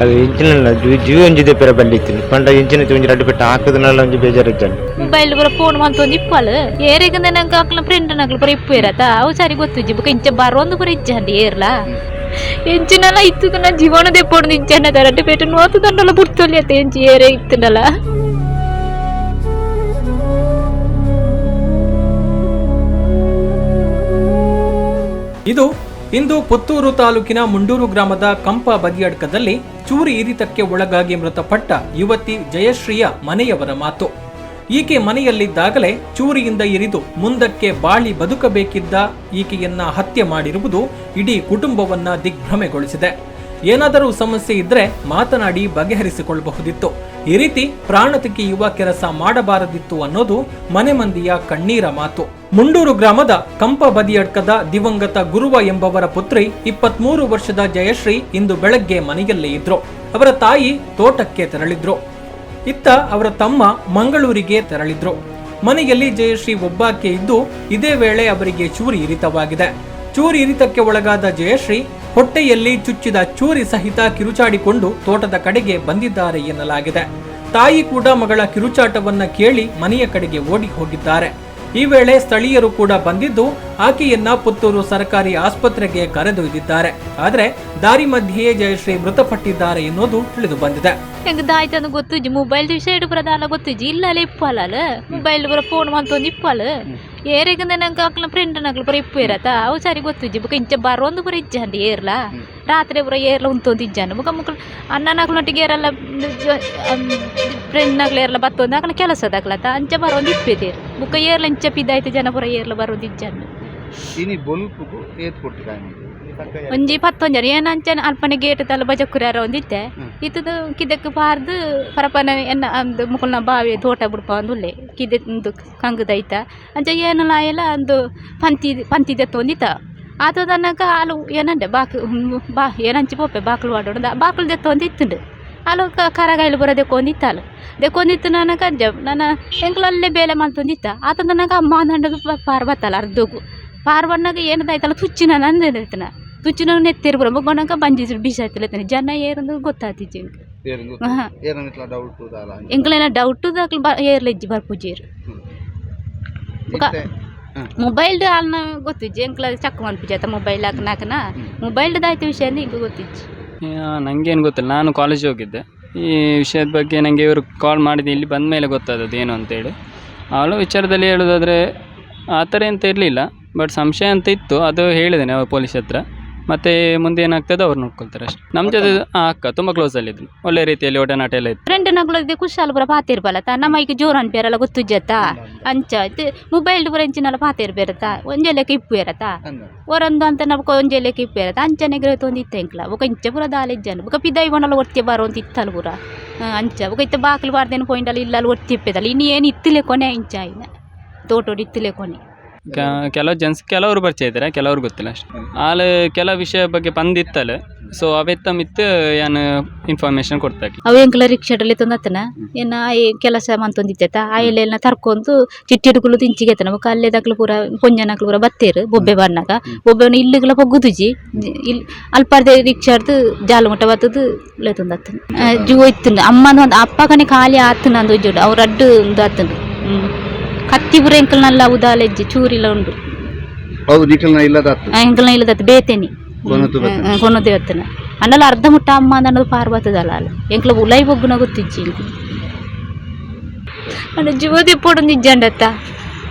ಅದು ಇಂಚಿನ ಜೀವ ಒಂಜಿ ಪೆರ ಬಂದಿತ್ತು ಪಂಡ ಇಂಚಿನ ಒಂಜಿ ರಡ್ಡು ಪೆಟ್ಟ ಹಾಕುದನ್ನೆಲ್ಲ ಒಂಜಿ ಬೇಜಾರಿದ್ದಾನೆ. ಮೊಬೈಲ್ ಪೂರ ಫೋನ್ ಮಂತೊಂದು ಇಪ್ಪಲ್ ಏರೆಗಂದ ನಂಗೆ ಅಕ್ಲ ಫ್ರೆಂಡ್ ನಕ್ಲು ಪೂರ ಇಪ್ಪು ಅವು ಸರಿ ಗೊತ್ತುಜ್ಜಿ. ಬೊಕ ಇಂಚ ಬರೋಂದು ಪೂರ ಇಜ್ಜಂడి ಏರ್ಲ ಎಂಚಿನಲ ಇತ್ತು ನನ್ನ ಜೀವನ ದೆಪ್ಪೊಡು ಇಂಚನ ರಡ್ಡು ಪೇಟೆ ನೋತು ದಂಡಲ ಬುಡ್ತೊಲಿ ಅತ್ತ ಎಂಚಿ ಏರೆ ಇತ್ತುಂಡಲ. ಇದು ಇಂದು ಪುತ್ತೂರು ತಾಲೂಕಿನ ಮುಂಡೂರು ಗ್ರಾಮದ ಕಂಪ ಬದಿಯಡ್ಕದಲ್ಲಿ ಚೂರಿ ಇರಿತಕ್ಕೆ ಒಳಗಾಗಿ ಮೃತಪಟ್ಟ ಯುವತಿ ಜಯಶ್ರೀಯ ಮನೆಯವರ ಮಾತು. ಈಕೆ ಮನೆಯಲ್ಲಿದ್ದಾಗಲೇ ಚೂರಿಯಿಂದ ಇರಿದು ಮುಂದಕ್ಕೆ ಬಾಳಿ ಬದುಕಬೇಕಿದ್ದ ಈಕೆಯನ್ನ ಹತ್ಯೆ ಮಾಡಿರುವುದು ಇಡೀ ಕುಟುಂಬವನ್ನ ದಿಗ್ಭ್ರಮೆಗೊಳಿಸಿದೆ. ಏನಾದರೂ ಸಮಸ್ಯೆ ಇದ್ರೆ ಮಾತನಾಡಿ ಬಗೆಹರಿಸಿಕೊಳ್ಳಬಹುದಿತ್ತು. ಈ ರೀತಿ ಪ್ರಾಣ ತೆಗೆಯುವ ಕೆಲಸ ಮಾಡಬಾರದಿತ್ತು ಅನ್ನೋದು ಮನೆ ಮಂದಿಯ ಕಣ್ಣೀರ ಮಾತು. ಮುಂಡೂರು ಗ್ರಾಮದ ಕಂಪ ಬದಿಯಡ್ಕದ ದಿವಂಗತ ಗುರುವ ಎಂಬವರ ಪುತ್ರಿ 23 ವರ್ಷದ ಜಯಶ್ರೀ ಇಂದು ಬೆಳಗ್ಗೆ ಮನೆಯಲ್ಲೇ ಇದ್ರು. ಅವರ ತಾಯಿ ತೋಟಕ್ಕೆ ತೆರಳಿದ್ರು. ಇತ್ತ ಅವರ ತಮ್ಮ ಮಂಗಳೂರಿಗೆ ತೆರಳಿದ್ರು. ಮನೆಯಲ್ಲಿ ಜಯಶ್ರೀ ಒಬ್ಬಾಕೆ ಇದ್ದು, ಇದೇ ವೇಳೆ ಅವರಿಗೆ ಚೂರಿ ಇರಿತವಾಗಿದೆ. ಚೂರಿ ಇರಿತಕ್ಕೆ ಒಳಗಾದ ಜಯಶ್ರೀ ಹೊಟ್ಟೆಯಲ್ಲಿ ಚುಚ್ಚಿದ ಚೂರಿ ಸಹಿತ ಕಿರುಚಾಡಿಕೊಂಡು ತೋಟದ ಕಡೆಗೆ ಬಂದಿದ್ದಾರೆ ಎನ್ನಲಾಗಿದೆ. ತಾಯಿ ಕೂಡ ಮಗಳ ಕಿರುಚಾಟವನ್ನ ಕೇಳಿ ಮನೆಯ ಕಡೆಗೆ ಓಡಿ ಹೋಗಿದ್ದಾರೆ. ಈ ವೇಳೆ ಸ್ಥಳೀಯರು ಕೂಡ ಬಂದಿದ್ದು, ಆಕೆಯನ್ನ ಪುತ್ತೂರು ಸರ್ಕಾರಿ ಆಸ್ಪತ್ರೆಗೆ ಕರೆದೊಯ್ದಿದ್ದಾರೆ. ಆದರೆ ದಾರಿ ಮಧ್ಯೆಯೇ ಜಯಶ್ರೀ ಮೃತಪಟ್ಟಿದ್ದಾರೆ ಎನ್ನುವುದು ತಿಳಿದು ಬಂದಿದೆ. ಎಂಕ್ ದಾಯ್ತಂದು ಗೊತ್ತುಜ್ಜಿ. ಮೊಬೈಲ್ ವಿಷಯ ಪೂರ ದಾಲ ಗೊತ್ತುಜ್ಜಿ. ಇಲ್ಲಲೆ ಇಪ್ಪಲ್ಲ ಮೊಬೈಲ್ ಪೂರ ಫೋನ್ ಮಂತೊಂದು ಇಪ್ಪಲ್ ಏರೆಗಂದ ನಂಗೆ ಅಕ್ಲ ಫ್ರೆಂಡ್ ನಕ್ಲು ಪೂರ ಇಪ್ಪು ಇರತ್ತ ಅವು ಸರಿ ಗೊತ್ತುಜ್ಜಿ. ಬೊಕ ಇಂಚ ಬರೋಂದು ಪೂರ ಇಜ್ಜಂಡಿ ಏರ್ಲ ರಾತ್ರಿ ಪೂರ ಏರ್ಲ ಉಂತೊಂದು ಇಜ್ಜಂಡು. ಬೊಕ ಮುಕ್ಲು ಅಣ್ಣನಕ್ಲೊಟ್ಟಿಗೆ ಏರೆಲ್ಲ ಫ್ರೆಂಡ್ ನಕ್ಲು ಏರ್ಲ ಬತ್ತೊಂದು ಅಕ್ಲ ಕೆಲಸದಕ್ಲತ್ತ ಅಂಚ ಬರೋಂದು ಇಪ್ಪೇತೇರು. ಬೊಕ ಏರ್ಲ ಇಂಚ ಪಿದಾಯ್ತು ಜನ ಪೂರ ಏರ್ಲ ಬರೋಂದು ಇಜ್ಜಂಡು. ಇನಿ ಬೊಲ್ಪುಗು ಏತ್ ಕೊಟ್ಟಿದ್ದಾನೆ? ಒಂಜಿ ಪತ್ತೊಂಜನ ಏನ ಅಂಚನೆ ಅಲ್ಪನೆ ಗೇಟ್ ತಲ್ಲ ಬಜಕ್ಕುರ್ಯಾರ ಒಂದಿತ್ತೆ. ಇತ್ತದ ಕಿದಕ್ಕೆ ಪಾರ್ದು ಪರಪನ ಎನ್ನ ಅಂದು ಮುಕುಲ್ನ ಬಾವಿ ತೋಟ ಬುಡ್ಪ ಉಲ್ಲೆ ಕಿದೆ ಒಂದು ಕಂಗುದೈತ ಅಂಚ ಏನಲ ಆಯಲ ಅಂದು ಪಂತಿ ಪಂತಿ ದೆತ್ತೊಂದಿತ್ತ ಆತದನಕ ಹಾಲು ಏನಂಡೆ ಬಾಕು ಬಾ ಏನಂಚಿ ಪೋಪೆ ಬಾಕ್ಲು ವಾಡೋಡು ಬಾಕ್ಲು ದೆತ್ತೊಂದಿತ್ತುಂಡು. ಹಾಲು ಕರಗಾಯಿಲು ಬರ ದೆಕ್ಕೊಂದಿತ್ತ ಹಾಲು ದೆಕ್ಕೊಂದಿತ್ತು. ನನಕ ಅಂಚ ನನ್ನ ಎಂಕ್ಲು ಅಲ್ಲೇ ಬೇಲೆ ಮಲ್ತೊಂದಿತ್ತ. ಆತಂದ ನನಗೆ ಅಮ್ಮ ಅಂದಂಡದು ಪಾರ್ ಬತ್ತಲ್ಲ ಅರ್ಧಗು ಪಾರ್ ಬಣ್ಣಗ ಏನದಾಯ್ತಲ್ಲ ತುಚ್ಚಿನ ನಂದೇನ ತುಚ್ಚಿನ ನೆತ್ತೇರು ಬರ ಬೊಕ್ಕ ಬಂಜಿ ಬಿಸಾಯ್ತಿಲ್ಲ ಜನ ಏರಂದು ಗೊತ್ತಾತಿಜ್ಜಿ ಎಂಕ್. ಹಾ. ಏನಿಟ್ಲ ಡೌಟ್ ದಾಲ? ಎಂಕ್ಲೆನ ಡೌಟ್ ದಾಕ್ಲು ಬ ಏರ್ಲೆಜ್ಜಿ ಬರ್ಪುಜೇರು. ಮೊಬೈಲ್ ಆಲ್ನ ಗೊತ್ತಿಜ್ಜಿ. ಎಂಕ್ಲ ಚಕ್ ಮನ್ಪುಜಿ ಮೊಬೈಲ್ ಹಾಕನಾಕನ ಮೊಬೈಲ್ ದಾಯ್ತ ವಿಷಯ ಇಂಕ್ ಗೊತ್ತಿಜ್ಜಿ. ನನಗೇನು ಗೊತ್ತಿಲ್ಲ, ನಾನು ಕಾಲೇಜಿಗೆ ಹೋಗಿದ್ದೆ. ಈ ವಿಷಯದ ಬಗ್ಗೆ ನನಗೆ ಇವರು ಕಾಲ್ ಮಾಡಿದ್ದು ಇಲ್ಲಿ ಬಂದ ಮೇಲೆ ಗೊತ್ತಾದದ್ದು ಏನು ಅಂತೇಳಿ. ಅವಳ ವಿಚಾರದಲ್ಲಿ ಹೇಳೋದಾದರೆ ಆ ಥರ ಎಂತ ಇರಲಿಲ್ಲ, ಬಟ್ ಸಂಶಯ ಅಂತ ಇತ್ತು. ಅದು ಹೇಳಿದ್ದೇನೆ ಅವ್ರು ಪೊಲೀಸ್ ಹತ್ರ. ಮತ್ತು ಮುಂದೆ ಏನಾಗ್ತದೆ ಅವ್ರು ನೋಡ್ಕೊಳ್ತಾರೆ ಅಷ್ಟೇ. ನಮ್ಮ ಜೊತೆ ಅಕ್ಕ ತುಂಬ ಕ್ಲೋಸಲ್ಲಿದ್ದರು. ಒಳ್ಳೆ ರೀತಿಯಲ್ಲಿ ಒಡನಾಟ ಎಲ್ಲ ಇತ್ತು. ಫ್ರೆಂಡ್ ನಗುಲದೆ ಕುಶಾಲ ಪೂರ ಪಾತಿರ್ಬಲತ ನಮ್ಮ ಈಗ ಜೋರು ಅನ್ಪೇರಲ್ಲ ಗೊತ್ತುಜ್ಜತ್ತ ಅಂಚ ಮೊಬೈಲ್ ಪೂರ ಇಂಚಿನಲ್ಲ ಪಾತಿರ್ಬೇರತ ಒಂಜೆ ಲೆಕ್ಕ ಇಪ್ಪು ಇರತ್ತ ಒರಂದು ಅಂತ ನಮ್ಗೆ ಒಂಜೆ ಲೆಕ್ಕ ಇಪ್ಪು ಇರತ್ತ ಅಂಚನೆ ಗ್ರಹ ಇತ್ತು ಎಂಕ್ಲ. ಬೊಕ ಇಂಚ ಪೂರ ದಾಲ ಇಜ್ಜನ. ಬೊಕ ಪಿದಾಯಿ ಬೊಂಡಲ ಒರ್ತಿ ಬಾರೋ ಅಂತ ಇತ್ತಲ್ಲ ಪೂರ. ಅಂಚ ಬೊಕ ಇತ್ತ ಬಾಕಲು ಬಾರ್ದೇನು ಪೋಯಿಂಡಲ್ಲ ಇಲ್ಲಲ್ಲಿ ಒರ್ತಿ ಇಪ್ಪೆದಲ್ಲ. ಇನ್ನು ಏನು ಇತ್ತಿಲೆ ಕೊನೆ ಇಂಚ ಆಯ್ನ ತೋಟೋಡು ಇತ್ತಿಲೆ ಕೊನೆ. ಕೆಲವು ಜನ್ಸ್ ಕೆಲವರು ಪರಿಚಯ ಇದ್ದಾರೆ, ಕೆಲವರು ಗೊತ್ತಿಲ್ಲ ಅಷ್ಟೇ. ಆಲ್ ಕೆಲವು ವಿಷಯ ಬಗ್ಗೆ ಬಂದಿತ್ತಲ್ಲ, ಸೊ ಅವೆತ್ತ ಮಿತ್ತು ಏನು ಇನ್ಫಾರ್ಮೇಷನ್ ಕೊಡ್ತಾಕಿ. ಅವು ಎಂಕ್ಲ ರಿಕ್ಷಾಡಲ್ಲಿ ತಂದತ್ತನ ಏನ ಆಯ್ ಕೆಲಸ ಮಂತೊಂದಿತ್ತ ಆಯಲೆಲ್ಲ ತರ್ಕೊಂಡು ಚಿಟ್ಟಿ ಹಿಡ್ಕುಲು ತಿಂಚಿಗೆತ್ತನ. ಬೊಕ ಅಲ್ಲೇ ದಕ್ಲು ಪೂರ ಪೊಂಜನಕ್ಲು ಪೂರ ಬತ್ತೇರು ಬೊಬ್ಬೆ ಬಣ್ಣಗ ಬೊಬ್ಬೆನ ಇಲ್ಲಿಗ್ಲ ಪೊಗ್ಗುದುಜಿ. ಇಲ್ಲಿ ಅಲ್ಪರ್ದೆ ರಿಕ್ಷಾಡ್ದು ಜಾಲ ಮುಟ್ಟ ಬತ್ತದು ಲೇತೊಂದತ್ತನ ಜೂವ ಇತ್ತುಂಡು. ಅಮ್ಮನ ಒಂದು ಅಪ್ಪ ಕಣೆ ಖಾಲಿ ಆತನ ಅಂದು ಉಜ್ಜುಡು ಅವ್ರ ಅಡ್ಡು ಒಂದು ಆತಂಡು. ಕತ್ತಿ ಪೂರ ಎಂಕಲ್ನಲ್ಲ ಉದಾಲೆಜ್ಜಿ ಚೂರಿಲ ಉಂಡು. ಹೌದು, ನಿಖಲ್ನ ಇಲ್ಲದಾತು? ಎಂಕಲ್ನ ಇಲ್ಲದತ್ತು ಬೇತೇನಿ. ಕೊನತು ಬತ್ತನ. ಕೊನದು ಬತ್ತನ ಅನ್ನಲ್ಲ ಅರ್ಧ ಮುಟ್ಟ ಅಮ್ಮ ಅನ್ನೋದು ಪಾರ್ ಬತ್ತದಲ್ಲ ಅಲ್ಲ ಎಂಕ್ಲ ಉಲೈ ಬೊಗ್ಗುನ ಗೊತ್ತಿಜ್ಜಿ ಇಂಕು. ಅಂಡ ಜೀವ ದಿಪ್ಪೊಡು ನಿಜ್ಜಂಡತ್ತ.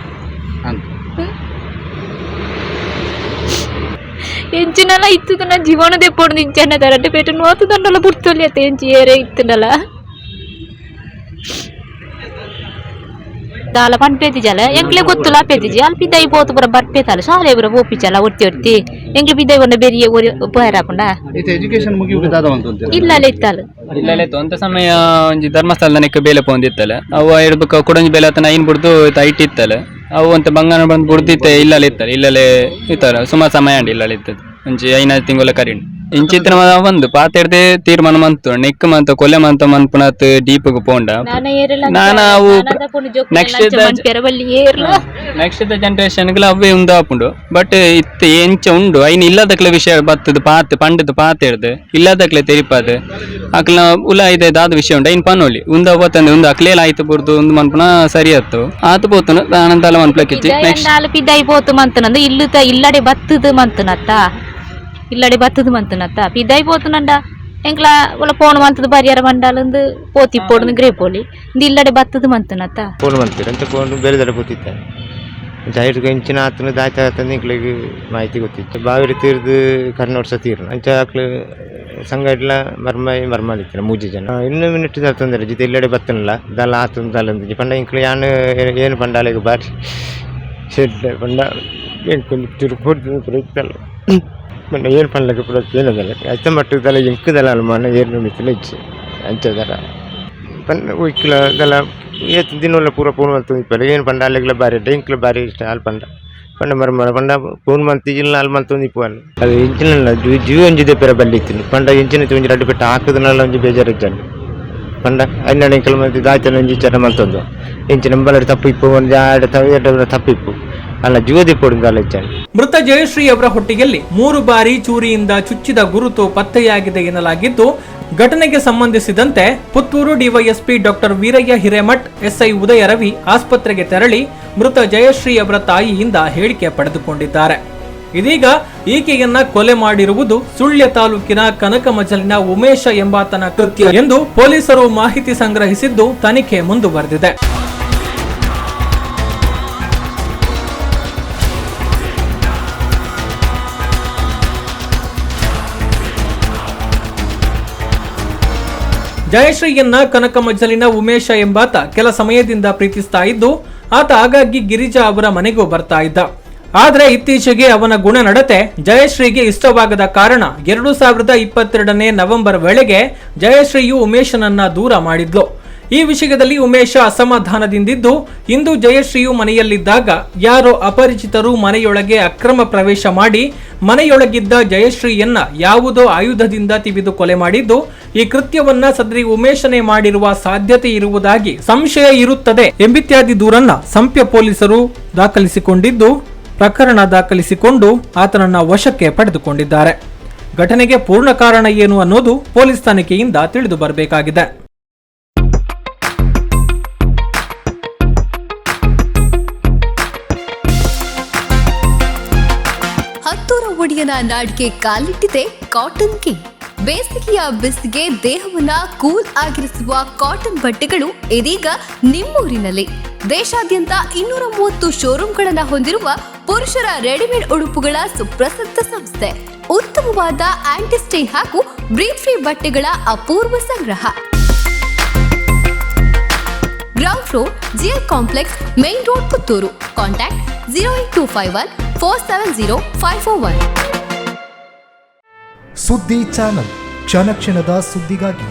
ಅಂತ. ಎಂಚಿನಲ ಇತ್ತು ನನ್ನ ಜೀವನ ದೆಪ್ಪೊಡು ನಿಜ್ಜಂಡ ರಡ್ಡು ಪೇಟೆ ನೋತು ದಂಡಲ ಬುಡ್ತೊಲಿ ಅತ್ತ ಎಂಚಿ ಏರೆ ಇತ್ತುಂಡಲ ದಾಲ ಪನ್ಪೇತಿಜಲ ಎಂಕ್ಲೆ ಗೊತ್ತುಲ ಪೇತಿಜಿ. ಅಲ್ಪ ಪಿದಾಯಿ ಪೋತು ಪೂರ ಬರ್ಪೇತಲ್ಲ ಶಾಲೆ ಪೂರ ಪೋಪಿಚಲ್ಲ ಒರ್ತಿ ಒರ್ತಿ ಎಂಕ್ಲೆ ಪಿದಾಯಿ ಒಂಡ ಬೆರಿಯ ಒರಿ ಪೋಯರಾಪುಂಡ. ಇತ್ತೆ ಎಜುಕೇಶನ್ ಮುಗಿಯುಗೆ ದಾದ ಅಂತ ಅಂತೀರ? ಇಲ್ಲಲ್ಲ ಇತ್ತಲ್ಲ. ಇಲ್ಲಲ್ಲ ಇತ್ತು ಅಂತ ಸಮಯ ಒಂಜಿ ಧರ್ಮಸ್ಥಳದ ಬೇಲೆ ಪೋಂದಿತ್ತಲ್ಲ. ಅವು ಹೇಳ್ಬೇಕು ಕೊಡೊಂಜಿ ಬೇಲೆ ಆತನ ಐನ್ ಬುಡ್ದು ಐಟ್ ಇತ್ತಲ್ಲ. ಅವು ಅಂತ ಬಂಗಾರ ಬಂದು ಬುಡ್ದಿತ್ತೆ. ಇಲ್ಲಲ್ಲಿ ಇತ್ತಲ್ಲ, ಇಲ್ಲಲ್ಲೇ ಇತ್ತಲ್ಲ. ಸುಮಾರು ಸಮಯ ಉಂಟು ಇಲ್ಲಲ್ಲಿ ಇತ್ತದ್ದು. ಒಂಜಿ 5 ತಿಂಗಳ ಕರಿಂಡು. ಇಂಚಿತ್ತಿನ ಒಂದು ಪಾತೆರ್ದೆ ತೀರ್ಮಾನ ಮಂತು ನೆಕ್ ಮಂತ ಕೊಲೆ ಮಂತ ಮನ್ಪುನತ್ ಡೀಪಗ್ ಪೋಂಡ. ನಾನ ಅವು ನೆಕ್ಸ್ಟ್ ನೆಕ್ಸ್ಟ್ ಜನರೇಷನ್ ಗಳ ಅವೇ ಉಂದಾಪುಂಡು. ಬಟ್ ಇತ್ತೆ ಎಂಚ ಉಂಡು ಐನ್ ಇಲ್ಲದಕ್ಲೆ ವಿಷಯ ಬತ್ತದ ಪಾತ್ ಪಂಡದ ಪಾತೆರ್ದು ಇಲ್ಲದಕ್ಲೆ ತೆರಿಪಾದ ಅಕ್ಲ ಉಲ ಇದೆ ದಾದ ವಿಷಯ ಉಂಡು ಐನ್ ಪನೋಲಿ ಉಂದ ಪೋತಂದೆ ಉಂದು ಅಕ್ಲೇಲ ಆಯ್ತು ಬುರ್ದು ಉಂದು ಮನ್ಪುನ ಸರಿ ಆತು ಆತು ಪೋತುನು ಆನಂದಲ ಮನ್ಪ್ಲಕ್ಕಿಚ್ಚಿ ನೆಕ್ಸ್ಟ್. ನಾಲ್ ಪಿದಾಯಿ ಪೋತು ಮಂತನಂದು ಇಲ್ಲುತ ಇಲ್ಲಡೆ ಬತ್ತದು ಮಂತನತ್ತ, ಇಲ್ಲಡೆ ಬತ್ತದು ಮಂತನತ್ತ ಪಿದಾಯಿ ಪೋತುನಂಡ ಎಂಕ್ಲ ಒಲ ಫೋನ್ ಮಂತದ ಪರಿಹಾರ ಮಂಡಲಂದು ಪೋತಿ ಪೋಡುದು ಗ್ರೇಪೋಲಿ ಇಂದು ಇಲ್ಲಡೆ ಬತ್ತದು ಮಂತನತ್ತ. ಫೋನ್ ಮಾಡ್ತೀರ ಅಂತ ಫೋನ್ ಬೇರೆ ದಡ ಕೂತಿದ್ದೆ. ಜಾಹಿರ್ಗೆ ಇಂಚಿನ ಆತನ ದಾಚ ಆತನ ಇಂಕ್ಲಿಗೆ ಮಾಹಿತಿ ಗೊತ್ತಿತ್ತು. ಬಾವಿರಿ ತೀರ್ದು ಕರ್ನೋಡ್ಸ ತೀರ್ನ ಅಂಚ ಆಕ್ಲು ಸಂಘ ಇಡ್ಲ ಮರ್ಮಾಯಿ ಮರ್ಮಾಲಿತ್ತಿನ ಮೂಜಿ ಜನ ಇನ್ನು ಮಿನಿಟ್ ತೊಂದರೆ ಜಿತೆ ಇಲ್ಲಡೆ ಬತ್ತನಲ್ಲ ದಲ್ಲ ಆತನ ದಲ್ಲ ಅಂದಿಜ್ಜಿ ಪಂಡ ಇಂಕ್ಲು ಯಾನು ಏನು ಪಂಡಾಲೆಗ್ ಬಾರಿ ಶೆಡ್ ಪಂಡ ಎಂಕೊಂದು ತಿರುಪುರ್ದು ಪ್ರಯತ್ನ ಪಂಡ ಏನು ಪಂಡ್ಲಕ್ಕೆ ಪೂರ ಏನದಲ್ಲ ಅತ್ತ ಮಟ್ಟದಲ್ಲ ಎಂಕುದಲ್ಲ ಅನುಮಾನ ಏನು ಮಿತ್ತಿನ ಇಚ್ಚೆ ಅಂಚದರ ಪಂಡ ಉಯ್ಕ್ಲ ದಲ್ಲ ಏತ್ ದಿನೊಲ್ಲ ಪೂರ ಫೋನ್ ಮಲ್ತೊಂದು ಇಪ್ಪೆರ್ ಏನು ಪಂಡ ಅಲ್ಲೆಗ್ಲ ಬಾರಿ ಎಡ್ಡೆ ಎಂಕ್ಲ ಬಾರಿ ಇಷ್ಟ ಆಲ್ ಪಂಡ ಪಂಡ ಮರ್ಮಲ ಪಂಡ ಫೋನ್ ಮಲ್ತಿಜಿಲ್ಲ ಆಲ್ ಮಲ್ತೊಂದು ಇಪ್ಪುವಲ್ ಅದು ಇಂಚಿನ ಜೀವ ಒಂಜಿ ದೆಪ್ಪೆರ ಬಲ್ಲಿತ್ತಿನ ಪಂಡ ಇಂಚಿನ ಒಂಜಿ ರಡ್ಡ್ ಪೆಟ್ಟ ಹಾಕುದನಲ್ಲ ಒಂಜಿ ಬೇಜಾರು ಇಜ್ಜಂಡ್ ಪಂಡ ಐನಡ ಎಂಕಲ್ ಮಲ್ತಿ ದಾಚನ ಒಂಜಿ ವಿಚಾರ ಮಲ್ತೊಂದು ಇಂಚಿನ ಬಲಡ್ ತಪ್ಪು ಇಪ್ಪು ಒಂಜಿ ಆಡ ತಪ್ಪು ಇಪ್ಪು ಅಲ್ಲ ಜೀವ ದೆಪ್ಪೊಡು ದಾಲ ಇಜ್ಜಂಡ್. ಮೃತ ಜಯಶ್ರೀ ಅವರ ಹೊಟ್ಟೆಯಲ್ಲಿ 3 ಬಾರಿ ಚೂರಿಯಿಂದ ಚುಚ್ಚಿದ ಗುರುತು ಪತ್ತೆಯಾಗಿದೆ ಎನ್ನಲಾಗಿದ್ದು, ಘಟನೆಗೆ ಸಂಬಂಧಿಸಿದಂತೆ Puttur DYSP doctor Veeraiah Hiremath, SI Udaya Ravi ಆಸ್ಪತ್ರೆಗೆ ತೆರಳಿ ಮೃತ ಜಯಶ್ರೀ ಅವರ ತಾಯಿಯಿಂದ ಹೇಳಿಕೆ ಪಡೆದುಕೊಂಡಿದ್ದಾರೆ. ಇದೀಗ ಈಕೆಯನ್ನ ಕೊಲೆ ಮಾಡಿರುವುದು ಸುಳ್ಯ ತಾಲೂಕಿನ ಕನಕಮಜಲಿನ ಉಮೇಶ ಎಂಬಾತನ ಕೃತ್ಯ ಎಂದು ಪೊಲೀಸರು ಮಾಹಿತಿ ಸಂಗ್ರಹಿಸಿದ್ದು ತನಿಖೆ ಮುಂದುವರೆದಿದೆ. ಜಯಶ್ರೀಯನ್ನ ಕನಕಮಜ್ಜಲಿನ ಉಮೇಶ ಎಂಬಾತ ಕೆಲ ಸಮಯದಿಂದ ಪ್ರೀತಿಸ್ತಾ ಇದ್ದು, ಆತ ಆಗಾಗ್ಗೆ ಗಿರಿಜಾ ಅವರ ಮನೆಗೂ ಬರ್ತಾ ಇದ್ದ. ಆದರೆ ಇತ್ತೀಚೆಗೆ ಅವನ ಗುಣನಡತೆ ಜಯಶ್ರೀಗೆ ಇಷ್ಟವಾಗದ ಕಾರಣ 2022 ನವೆಂಬರ್ ವೇಳೆಗೆ ಜಯಶ್ರೀಯು ಉಮೇಶನನ್ನ ದೂರ ಮಾಡಿದ್ಲು. ಈ ವಿಷಯದಲ್ಲಿ ಉಮೇಶ ಅಸಮಾಧಾನದಿಂದಿದ್ದು, ಇಂದು ಜಯಶ್ರೀಯು ಮನೆಯಲ್ಲಿದ್ದಾಗ ಯಾರೋ ಅಪರಿಚಿತರು ಮನೆಯೊಳಗೆ ಅಕ್ರಮ ಪ್ರವೇಶ ಮಾಡಿ ಮನೆಯೊಳಗಿದ್ದ ಜಯಶ್ರೀಯನ್ನ ಯಾವುದೋ ಆಯುಧದಿಂದ ತಿವಿದು ಕೊಲೆ ಮಾಡಿದ್ದು, ಈ ಕೃತ್ಯವನ್ನ ಸದರಿ ಉಮೇಶನೇ ಮಾಡಿರುವ ಸಾಧ್ಯತೆ ಇರುವುದಾಗಿ ಸಂಶಯ ಇರುತ್ತದೆ ಎಂಬಿತ್ಯಾದಿ ದೂರನ್ನ ಸಂಪ್ಯ ಪೊಲೀಸರು ದಾಖಲಿಸಿಕೊಂಡಿದ್ದು, ಪ್ರಕರಣ ದಾಖಲಿಸಿಕೊಂಡು ಆತನನ್ನ ವಶಕ್ಕೆ ಪಡೆದುಕೊಂಡಿದ್ದಾರೆ. ಘಟನೆಗೆ ಪೂರ್ಣ ಕಾರಣ ಏನು ಅನ್ನೋದು ಪೊಲೀಸ್ ತನಿಖೆಯಿಂದ ತಿಳಿದು ಬರಬೇಕಾಗಿದೆ. ಹತ್ತೂರ ಒಡೆಯನ ನಾಡಿಗೆ ಕಾಲಿಟ್ಟಿದೆ ಕಾಟನ್ ಕಿಂಗ್. ಬೇಸಿಗೆಯ ಬಿಸಿಗೆ ದೇಹವನ್ನ ಕೂಲ್ ಆಗಿರಿಸುವ ಕಾಟನ್ ಬಟ್ಟೆಗಳು ಇದೀಗ ನಿಮ್ಮೂರಿನಲ್ಲಿ. ದೇಶಾದ್ಯಂತ 230 ಶೋರೂಮ್ಗಳನ್ನ ಹೊಂದಿರುವ ಪುರುಷರ ರೆಡಿಮೇಡ್ ಉಡುಪುಗಳ ಸುಪ್ರಸಿದ್ಧ ಸಂಸ್ಥೆ. ಉತ್ತಮವಾದ ಆಂಟಿಸ್ಟೈನ್ ಹಾಗೂ ಬ್ರೀತ್ ಫ್ರೀ ಬಟ್ಟೆಗಳ ಅಪೂರ್ವ ಸಂಗ್ರಹ. Ground floor, GL complex, main road, Puttur. Contact 08251 470 541. ಸುದ್ದಿ ಚಾನಲ್, ಕ್ಷಣ ಕ್ಷಣದ ಸುದ್ದಿಗಾಗಿ.